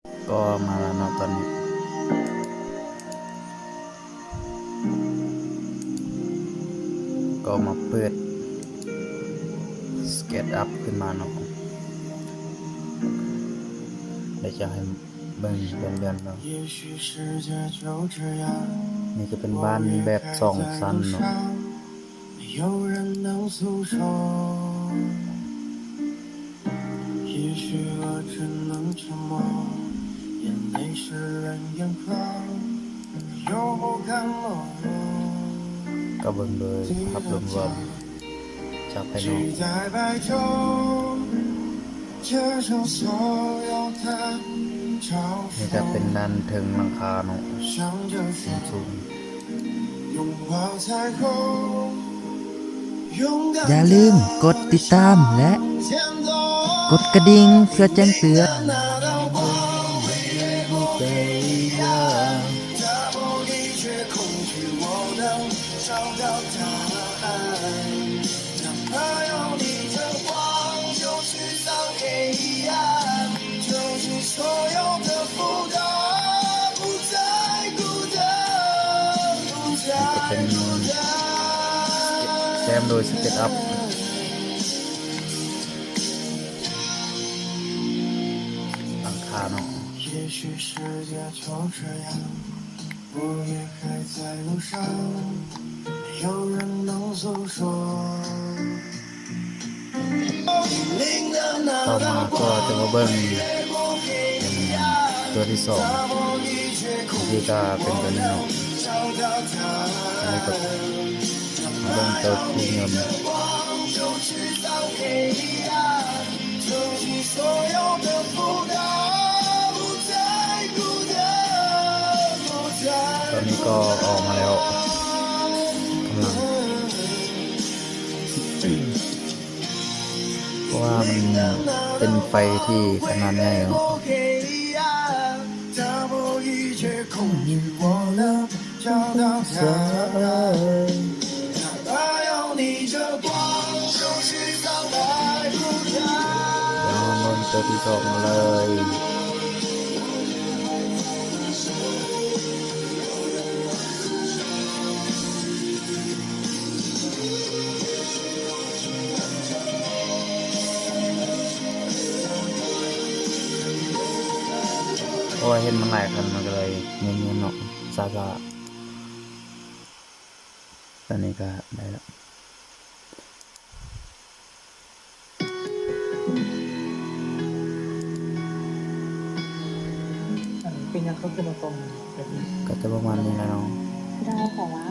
ກໍມາແລ້ວເນາະຕອນນີ້ ກໍມາເປີດ SketchUp ຂຶ້ນມາເນາະ ແລ້ວຈະໃຫ້ເບິ່ງເດືອນໆເນາະ. ນີ້ກໍເປັນບ້ານແບບສອງຊັ້ນເນາະ. ກໍເບິ່ງໂດຍພາບລວມໆຈາກພາຍນອກ. ນີ້ກໍເປັນດ້ານເທິງຫຼັງຄາເນາະ ສູງໆ. ຢ່າລືມກົດຕິດຕາມ ແລະ ກົດກະດິ່ງເພື່ອແຈ້ງເຕືອນ. ເປັນ ແຕ້ມໂດຍ SketchUp ຫຼັງຄາເນາະ. ຕໍ່ມາກໍຈະມາເບິ່ງເປັນຕົວທີສອງ ທີ່ກະເປັນຕົວນີ້ເນາະ. ອັນນີ້ກໍມາເບິ່ງຕົວທີ່ເງິນ. ຕອນນີ້ກໍອອກມາແລ້ວ ກຳລັງ ເພາະວ່າມັນເປັນໄຟທີ່ຂະໜາດໃຫຍ່ເນາະ. ດຽວເຮົາເບິ່ງຕົວທີສອງມາເລີຍ. ເພາະວ່າເຫັນມັນຫຼາຍຄັນ ມັນກໍເລີຍເງືອນໆເນາະ ຊ້າໆ. ຕອນນີ້ກໍໄດ້ແລ້ວ. ອັນເປັນຫຍັງເຂົາຄືມາກອງແບບນີ້? ກໍຈະປະມານນີ້ແຫຼະເນາະ. ດາວກໍວ່າ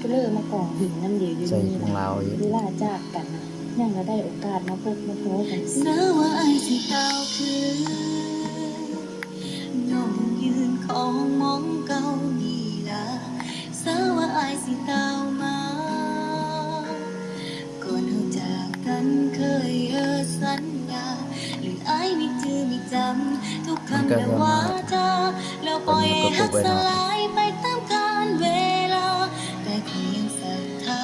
ກໍເລີຍມາກອງຫີນນຳເດຢູ່ ໃສ່ຂອງລາວອີກ. ເວລາຈາກກັນນະ ຍັງລະໄດ້ໂອກາດມາພົບມາພໍກັນ. ສາວວ່າອ້າຍຊິກ່າວຄື ນ້ອງຍັງຢືນຂອງໝ່ອງເກົ່ານີ້ລະ ສາວວ່າອ້າຍຊິກ່າວມາ ກ່ອນເຮົາຈາກກັນເຄີຍເຮັດສັນຍາ ຫຼືອ້າຍມີຈື່ມີຈຳ ທຸກຄຳ ແລະ ວາຈາ ແລ້ວປ່ອຍໃຫ້ຮັກສະຫຼາຍໄປຕາມການເວລາ ແຕ່ຂ້ອຍຍັງສັດທາ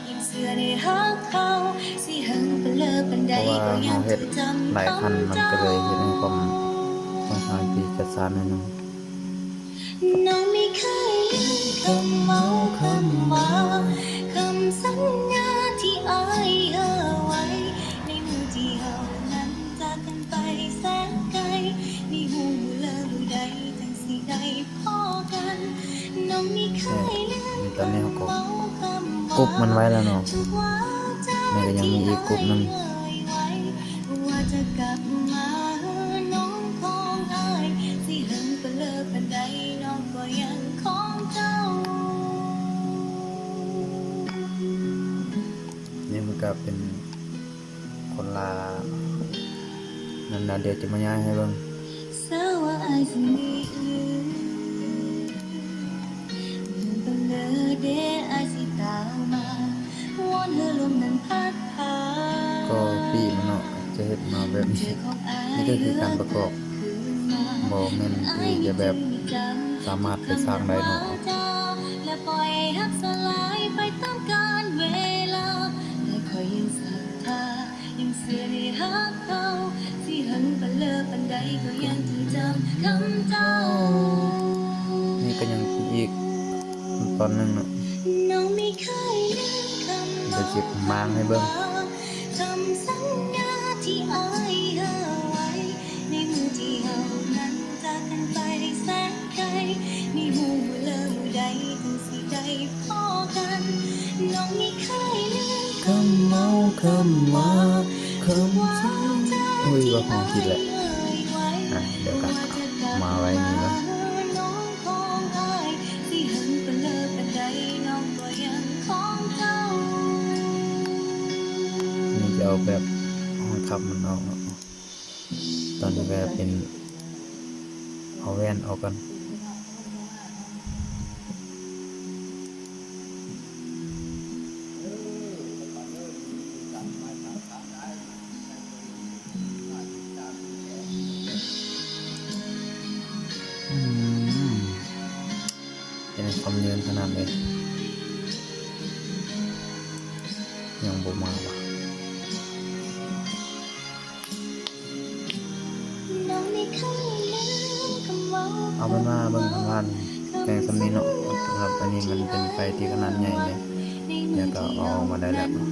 ຍັງເຊື່ອໃນຮັກເຮົາ ຊິຫຶງປານເລີປານໃດກໍຍັງຈະຈຳ ເພາະວ່າເຮົາເຮັດຫຼາຍຂັ້ນ ມັນກໍເລີຍເຮັດໃຫ້ຄວາມ ຂ້ອນຂ້າງທີ່ຈະຊ້າໜ້ອຍໜຶ່ງ. ນ້ອງມີເຄີຍລືມຄຳເວົ້າຄຳວ່າ ຄຳສັນຍາທີ່ອ້າຍເຮີໄວ້ ໃນມື້ທີ່ເຮົານັ້ນຈາກກັນໄປແສນໄກ ມີຮູ້ບໍ່ລະມື້ໃດຈັ່ງຊິໄດ້ພໍ້ກັນ ນ້ອງມີເຄີຍລືມຄຳເວົ້າຄຳວ່າ ກຸບມັນໄວ້ແລ້ວເນາະ ນີ້ກໍຍັງມີອີກກຸບໜຶ່ງ. ວ່າຈະກັບມາຫານ້ອງຂອງອ້າຍ ຊິເຖິງປານເລີປານໃດ ນ້ອງກໍຍັງຂອງເຈົ້າ. ນີ້ມັນກໍເປັນຄົນລາວ ນັ້ນນະ ດຽວຈະມາຍ້າຍໃຫ້ເບິ່ງ. ສາວວ່າອ້າຍຊິມີອື່ນ ເບິ່ງເດີເດ ອ້າຍຊິກ່າວມາ ວອນໃຫ້ລົມນັ້ນພັດພາ ກໍປີ້ມັນເນາະ ຈະເຮັດມາແບບນີ້ ນີ້ກໍຄືການປະກອບ ບໍ່ແມ່ນທີ່ຈະແບບສາມາດໄປສ້າງໄດ້ເນາະ ແລະ ປ່ອຍໃຫ້ຮັກສະຫຼາຍໄປຕາມການເວລາ ແລະ ຂ້ອຍຍັງສັດທາ ຍັງເຊື່ອໃນຮັກເຮົາ ຊິເຖິງປານເລີປານໃດກໍຍັງຈະຈຳ ນີ້ກໍຍັງເປັນອີກຕອນໜຶ່ງເນາະ ດຽວຊິມ້າງໃຫ້ເບິ່ງ. ໂອ້ຍ ວ່າຂອງຜິດແຫຼະ ອ່ະ ດຽວກໍມາໄວ້ນີ້ເນາະ. ນີ້ຈະເອົາແບບຫ້ອງຄັບມັນອອກເນາະ. ຕອນນີ້ກໍເປັນ ເອົາແວ່ນອອກກ່ອນ. ອືມ ເປັນຄວາມເຍີນຂະໜາດເລີຍ ຍັງບໍ່ມາຫວາ? ເອົາເປັນວ່າເບິ່ງຜ່ານໆ ແຕ່ງສ່ຳນີ້ເນາະ. ສຳລັບອັນນີ້ມັນເປັນໄຟທີ່ຂະໜາດໃຫຍ່ເລີຍ ແລ້ວກໍເອົາອອກມາໄດ້ແລ້ວ.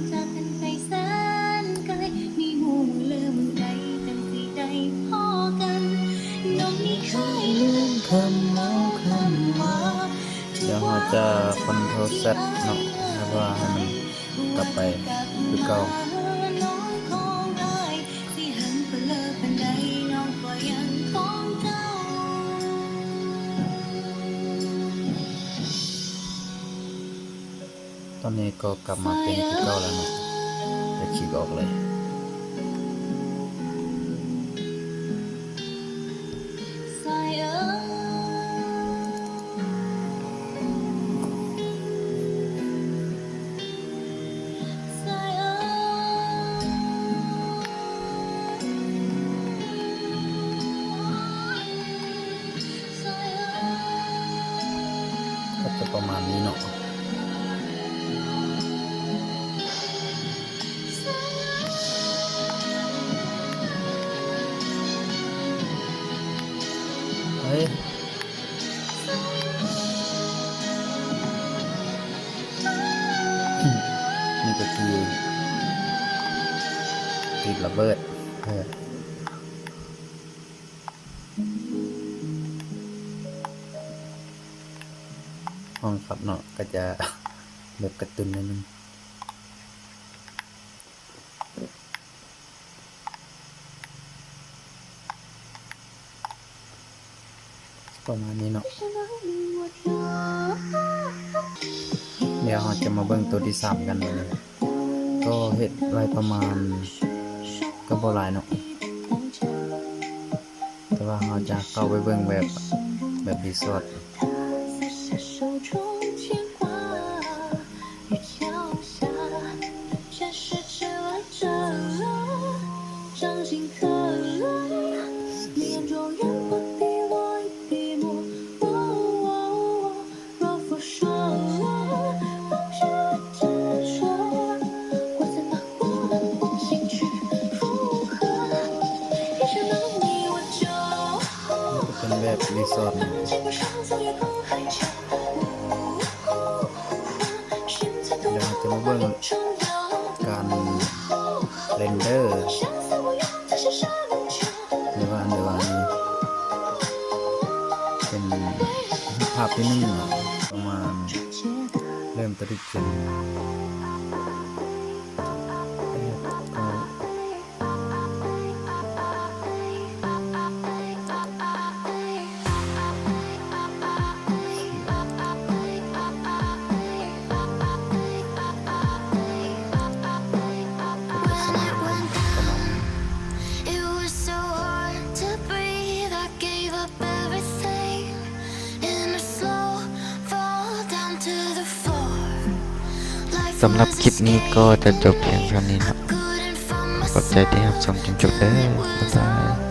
ດຽວເຮົາຈະ Ctrl Z ເນາະ ແລ້ວກໍໃຫ້ມັນກັບໄປຄືເກົ່າ. ຕອນນີ້ກໍກັບມາເປັນຄືເກົ່າແລ້ວເນາະ ແຕ່ຄລິກອອກເລີຍ. ກໍຈະປະມານນີ້ເນາະ. ເຮີ້ຍ ນີ້ກໍຄືຕິດລະເບີດ. ເອີ ຫ້ອງຄັບເນາະ ກໍຈະແບບກະຕຸ້ນໜ້ອຍໜຶ່ງ. ປະມານນີ້ເນາະ. ດຽວເຮົາຈະມາເບິ່ງໂຕທີສາມກັນ. ກໍເຮັດໄວ້ປະມານ ກໍບໍ່ຫຼາຍເນາະ ແຕ່ວ່າເຮົາຈະເຂົ້າໄປເບິ່ງແບບ ແບບຣີສອດ. ເປັນແບບຣີສອດ. ດຽວເຮົາຈະມາເບິ່ງການເຣັນເດີ ຫຼືວ່າ ຫຼືວ່າອັນນີ້ ເປັນຮູບພາບທີ່ໜຶ່ງເນາະ ປະມານເລີ່ມຕະລິກຂຶ້ນ. ສຳລັບຄລິບນີ້ກໍຈະຈົບພຽງເທົ່ານີ້ເນາະ. ຂອບໃຈທີ່ຮັບຊົມຈົນຈົບເດີ. ບາຍບາຍ.